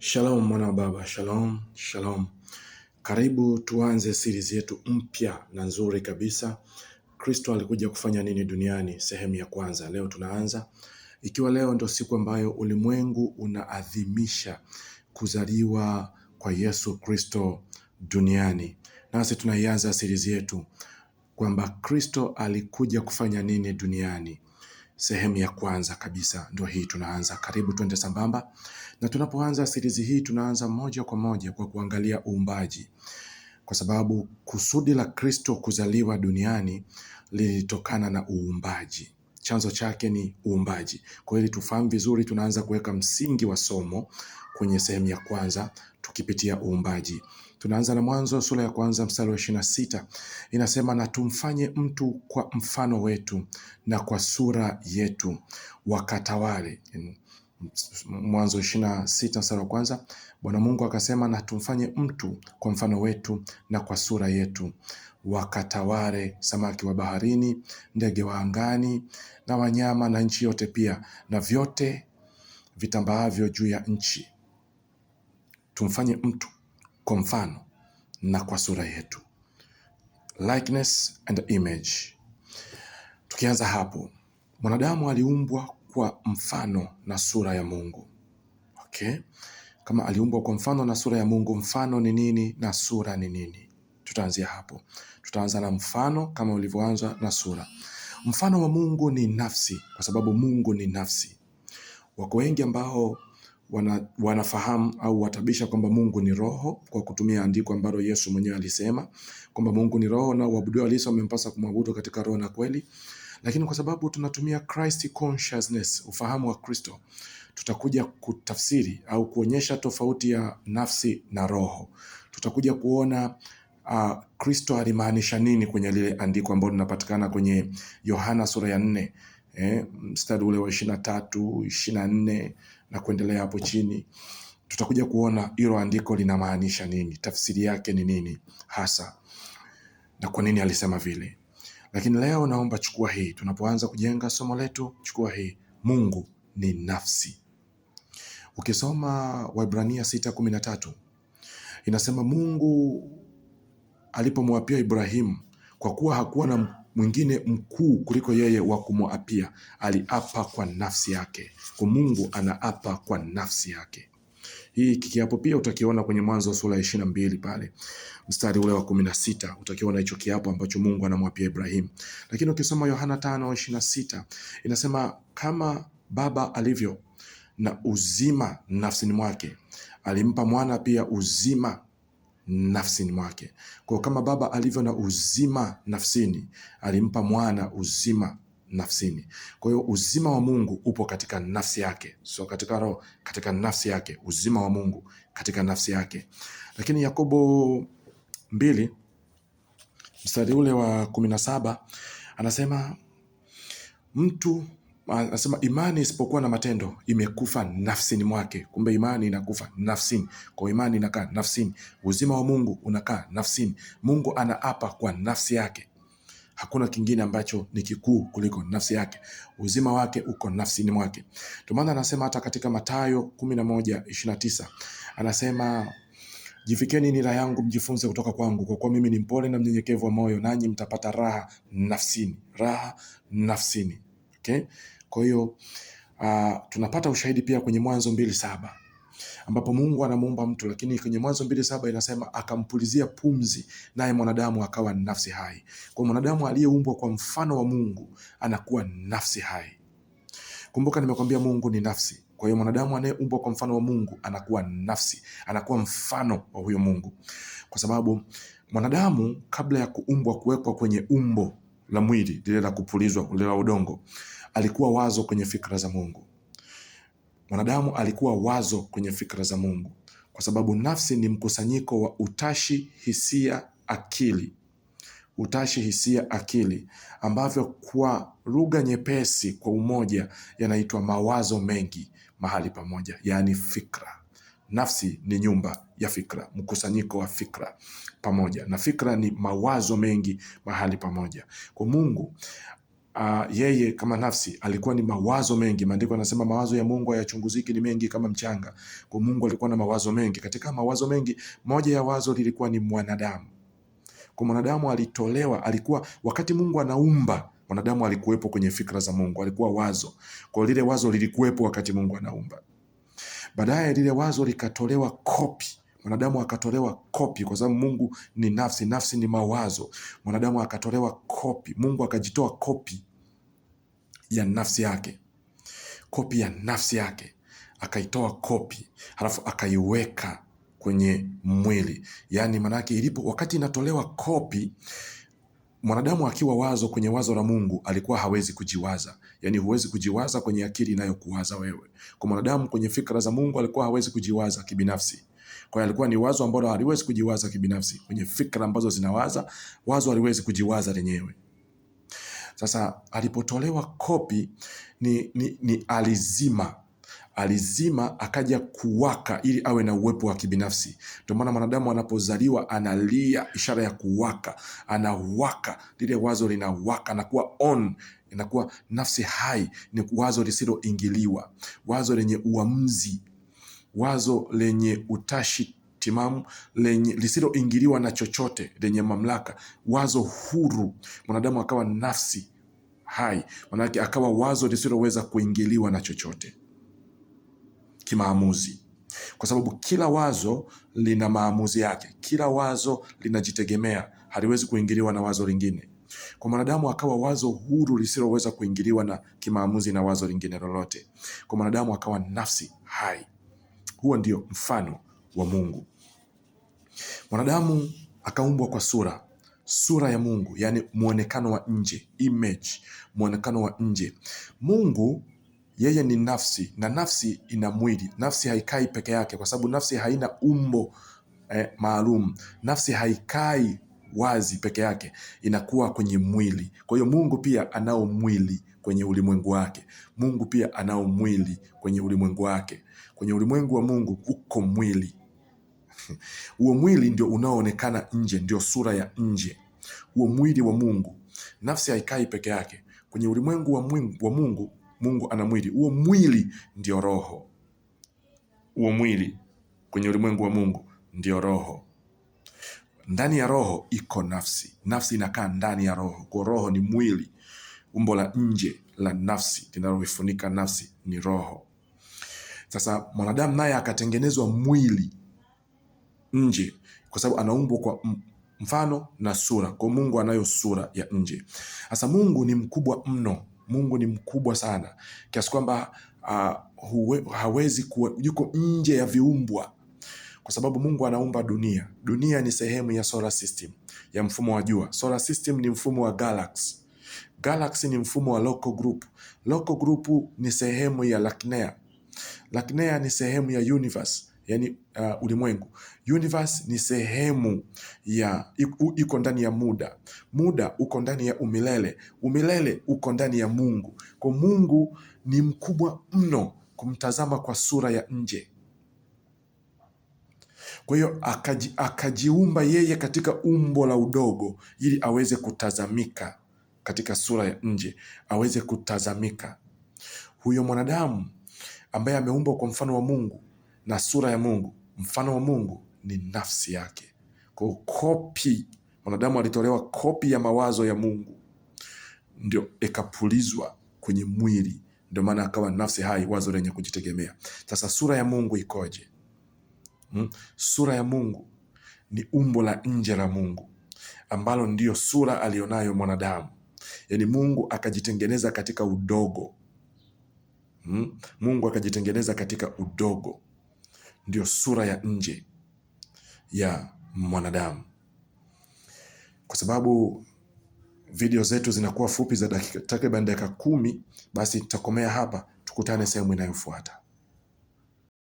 Shalom mwana wa baba, shalom, shalom. Karibu tuanze series yetu mpya na nzuri kabisa. Kristo alikuja kufanya nini duniani, sehemu ya kwanza. Leo tunaanza, ikiwa leo ndo siku ambayo ulimwengu unaadhimisha kuzaliwa kwa Yesu Kristo duniani, nasi tunaianza series yetu kwamba Kristo alikuja kufanya nini duniani. Sehemu ya kwanza kabisa ndio hii tunaanza. Karibu twende sambamba, na tunapoanza series hii tunaanza moja kwa moja kwa kuangalia uumbaji, kwa sababu kusudi la Kristo kuzaliwa duniani lilitokana na uumbaji. Chanzo chake ni uumbaji. Kwa hiyo ili tufahamu vizuri, tunaanza kuweka msingi wa somo kwenye sehemu ya kwanza tukipitia uumbaji. Tunaanza na Mwanzo sura ya kwanza mstari wa 26, inasema, na tumfanye mtu kwa mfano wetu na kwa sura yetu, wakatawale. Mwanzo 26 mstari wa kwanza, Bwana Mungu akasema, na tumfanye mtu kwa mfano wetu na kwa sura yetu, wakatawale samaki wa baharini, ndege wa angani, na wanyama, na nchi yote pia, na vyote vitambaavyo juu ya nchi. Tumfanye mtu kwa mfano na kwa sura yetu, likeness and image. Tukianza hapo, mwanadamu aliumbwa kwa mfano na sura ya Mungu. Okay? Kama aliumbwa kwa mfano na sura ya Mungu, mfano ni nini na sura ni nini? Tutaanzia hapo. Tutaanza na mfano kama ulivyoanza na sura. Mfano wa Mungu ni nafsi, kwa sababu Mungu ni nafsi. Wako wengi ambao wanafahamu au watabisha kwamba Mungu ni roho kwa kutumia andiko ambalo Yesu mwenyewe alisema kwamba Mungu ni roho na waabudu halisi wamempasa kumwabudu katika roho na kweli. Lakini kwa sababu tunatumia Christ consciousness, ufahamu wa Kristo, tutakuja kutafsiri au kuonyesha tofauti ya nafsi na roho. Tutakuja kuona Kristo alimaanisha nini kwenye lile andiko ambalo linapatikana kwenye Yohana sura ya 4, mstari ule wa 23, 24 na kuendelea hapo chini. Tutakuja kuona hilo andiko linamaanisha nini, tafsiri yake ni nini hasa na kwa nini alisema vile. Lakini leo naomba chukua hii, tunapoanza kujenga somo letu, chukua hii: Mungu ni nafsi. Ukisoma Waebrania 6:13 inasema Mungu alipomwapia Ibrahimu, kwa kuwa hakuwa na mwingine mkuu kuliko yeye wa kumwapia, aliapa kwa nafsi yake. Kwa Mungu anaapa kwa nafsi yake. Hii kiapo pia utakiona kwenye Mwanzo sura ya 22 pale mstari ule wa 16, utakiona hicho kiapo ambacho Mungu anamwapia Ibrahimu. Lakini ukisoma Yohana 5:26 inasema kama Baba alivyo na uzima nafsini mwake, alimpa mwana pia uzima nafsini mwake. Kwa kama Baba alivyo na uzima nafsini, alimpa mwana uzima nafsini. Kwa hiyo uzima wa Mungu upo katika nafsi yake, sio katika roho, katika nafsi yake. Uzima wa Mungu katika nafsi yake. Lakini Yakobo 2 mstari ule wa 17 anasema mtu anasema imani isipokuwa na matendo imekufa nafsini mwake. Kumbe imani inakufa nafsini. Kwa imani inakaa nafsini. Uzima wa Mungu unakaa nafsini. Mungu anaapa kwa nafsi yake. Hakuna kingine ambacho ni kikuu kuliko nafsi yake. Uzima wake uko nafsini mwake. Ndio maana anasema hata katika Mathayo 11:29 anasema, jifikeni nira yangu mjifunze kutoka kwangu, kwa kuwa mimi ni mpole na mnyenyekevu wa moyo, nanyi mtapata raha nafsini. Raha nafsini. Okay? Kwa hiyo tunapata ushahidi pia kwenye Mwanzo 2:7 ambapo Mungu anamuumba mtu, lakini kwenye Mwanzo 2:7 inasema akampulizia pumzi naye mwanadamu akawa nafsi hai. Kwa mwanadamu aliyeumbwa kwa mfano wa Mungu anakuwa nafsi hai. Kumbuka nimekwambia Mungu ni nafsi. Kwa hiyo mwanadamu anayeumbwa kwa mfano wa Mungu anakuwa nafsi, anakuwa mfano wa huyo Mungu. Kwa sababu mwanadamu kabla ya kuumbwa, kuwekwa kwenye umbo la mwili lile la kupulizwa, lile la udongo, alikuwa wazo kwenye fikra za Mungu. Mwanadamu alikuwa wazo kwenye fikra za Mungu, kwa sababu nafsi ni mkusanyiko wa utashi, hisia, akili. Utashi, hisia, akili, ambavyo kwa lugha nyepesi, kwa umoja, yanaitwa mawazo mengi mahali pamoja, yaani fikra. Nafsi ni nyumba ya fikra, mkusanyiko wa fikra pamoja, na fikra ni mawazo mengi mahali pamoja. Kwa Mungu Yeye kama nafsi alikuwa ni mawazo mengi. Maandiko yanasema mawazo ya Mungu hayachunguziki, ni mengi kama mchanga. Kwa Mungu alikuwa na mawazo mengi. Katika mawazo mengi, moja ya wazo lilikuwa ni mwanadamu. Kwa mwanadamu alitolewa, alikuwa wakati Mungu anaumba, mwanadamu alikuwepo kwenye fikra za Mungu, alikuwa wazo. Kwa lile wazo lilikuwepo wakati Mungu anaumba. Baadaye lile wazo likatolewa kopi, mwanadamu akatolewa kopi, kwa sababu Mungu ni nafsi, nafsi ni mawazo. Mwanadamu akatolewa kopi, Mungu akajitoa kopi ya nafsi yake, kopi ya nafsi yake akaitoa kopi, halafu akaiweka kwenye mwili. Yaani manake ilipo wakati inatolewa kopi, mwanadamu akiwa wazo kwenye wazo la Mungu alikuwa hawezi kujiwaza. Yaani huwezi kujiwaza kwenye akili inayokuwaza wewe. Kwa mwanadamu kwenye fikra za Mungu alikuwa hawezi kujiwaza kibinafsi. Kwa hiyo alikuwa ni wazo ambalo haliwezi kujiwaza kibinafsi. Kwenye fikra ambazo zinawaza, wazo haliwezi kujiwaza lenyewe. Sasa alipotolewa kopi ni alizima alizima akaja kuwaka ili awe na uwepo wa kibinafsi. Ndio maana mwanadamu anapozaliwa analia, ishara ya kuwaka, anawaka, lile wazo linawaka, anakuwa on, inakuwa nafsi hai, ni wazo lisiloingiliwa, wazo lenye uamuzi, wazo lenye utashi timamu, lenye lisiloingiliwa na chochote, lenye mamlaka, wazo huru. Mwanadamu akawa nafsi hai, manake akawa wazo lisiloweza kuingiliwa na chochote kimaamuzi, kwa sababu kila wazo lina maamuzi yake, kila wazo linajitegemea, haliwezi kuingiliwa na wazo lingine. Kwa mwanadamu akawa wazo huru lisiloweza kuingiliwa na kimaamuzi na wazo lingine lolote. Kwa mwanadamu akawa nafsi hai. Huo ndio mfano wa Mungu. Mwanadamu akaumbwa kwa sura ya Mungu, yani muonekano wa nje, image, muonekano wa nje. Mungu yeye ni nafsi na nafsi ina mwili. Nafsi haikai peke yake, kwa sababu nafsi haina umbo maalum. Nafsi haikai wazi peke yake, inakuwa kwenye mwili. Kwa hiyo Mungu pia anao mwili kwenye ulimwengu wake. Mungu pia anao mwili kwenye ulimwengu wake. Kwenye ulimwengu wa Mungu uko mwili. Huo mwili ndio unaoonekana nje, ndio sura ya nje, huo mwili wa Mungu. Nafsi haikai peke yake kwenye ulimwengu wa Mungu. Mungu ana mwili, huo mwili ndio roho. Huo mwili kwenye ulimwengu wa Mungu ndio roho. Ndani ya roho iko nafsi, nafsi inakaa ndani ya roho. Kwa roho ni mwili, umbo la nje la nafsi linaloifunika nafsi ni roho. Sasa mwanadamu naye akatengenezwa mwili nje, kwa sababu anaumbwa kwa mfano na sura. Kwa Mungu anayo sura ya nje. Sasa Mungu ni mkubwa mno, Mungu ni mkubwa sana kiasi kwamba hawezi kuwa, yuko nje ya viumbwa, kwa sababu Mungu anaumba dunia. Dunia ni sehemu ya solar system, ya mfumo wa jua. Solar system ni mfumo wa galaxy. Galaxy ni mfumo wa local group. Local group ni sehemu ya Lacnea. Lacnea ni sehemu ya universe, yani ulimwengu. Universe ni sehemu ya iko ndani ya muda. Muda uko ndani ya umilele. Umilele uko ndani ya Mungu. Kwa Mungu ni mkubwa mno kumtazama kwa sura ya nje. Kwa hiyo akajiumba yeye katika umbo la udogo ili aweze kutazamika katika sura ya nje, aweze kutazamika. Huyo mwanadamu ambaye ameumbwa kwa mfano wa Mungu na sura ya Mungu, mfano wa Mungu ni nafsi yake. Kwa kopi, mwanadamu alitolewa kopi ya mawazo ya Mungu, ndio ikapulizwa kwenye mwili, ndio maana akawa nafsi hai, wazo lenye kujitegemea. Sasa sura ya Mungu ikoje? Sura ya Mungu ni umbo la nje la Mungu ambalo ndiyo sura alionayo mwanadamu. Yaani Mungu akajitengeneza katika udogo. Mungu akajitengeneza katika udogo, ndio sura ya nje ya mwanadamu. Kwa sababu video zetu zinakuwa fupi za dakika takriban dakika 10, basi tutakomea hapa, tukutane sehemu inayofuata.